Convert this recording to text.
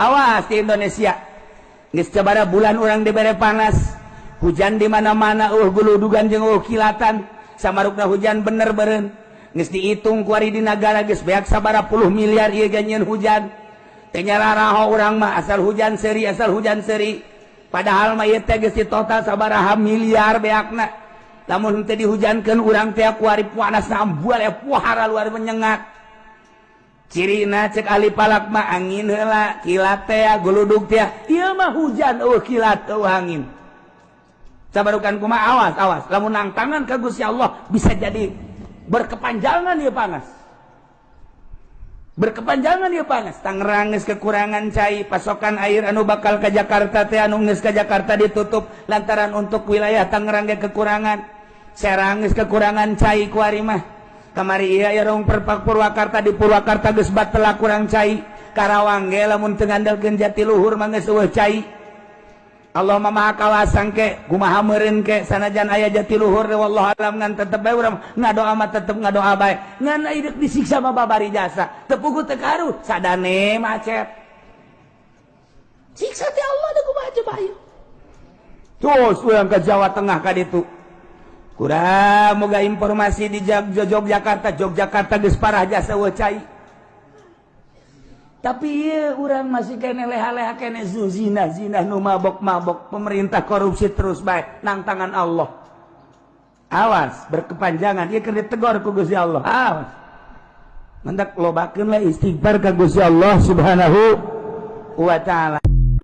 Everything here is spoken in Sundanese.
Awas di Indonesia geus sabaraha bulan urang dibere panas, hujan di mana-mana, guludugan jeung kilatan. Samarukna hujan bener beren geus dihitung kuari di nagara geus beak sabaraha puluh miliar ieu ganyeun hujan. Teu nyararaho urang mah, asal hujan seuri, asal hujan seuri. Padahal mah ieu teh geus di total sabaraha miliar beakna. Lamun teu dihujankeun urang teh kuari panas ambual ya, puhara luar menyengat. Cirina cek ahli falak mah angin heula, kilat teh, guludug teh. Ieu mah hujan euweuh kilat, euweuh angin. Sabarukan kumaha? Awas, awas lamun nangtangan ka Gusti Allah, bisa jadi berkepanjangan ieu panas, berkepanjangan ieu panas. Tangerang geus kekurangan cai, pasokan air anu bakal ke Jakarta teh, anu geus ke Jakarta ditutup lantaran untuk wilayah Tangerang ge kekurangan. Serang geus kekurangan cai kuari mah. Kamari ieu aya rong perpak Purwakarta, di Purwakarta geus batela kurang cai. Karawang ge lamun teu ngandalkeun Jatiluhur mah geus euweuh cai. Allah mah maha kawasang ke kumaha meureun ke sanajan aya Jatiluhur, wallahu alam, ngan tetep bae urang ngadoa mah, tetep ngadoa bae. Ngan deuk disiksa mah babari jasa teu puguh teu karuh sadane macet siksa teh Allah deuk kumaha coba ayo. Terus urang ke Jawa Tengah ka ditu kurang moga informasi di Yogyakarta. Yogyakarta geus parah jasa euweuh cai, tapi iya orang masih kene leha-leha kene zina zina nu mabok-mabok, pemerintah korupsi terus bae nang tangan Allah. Awas berkepanjangan ieu keur ditegor ku Gusti Allah. Awas, mantak lobakeun lah istighfar ka Gusti Allah Subhanahu wa Taala.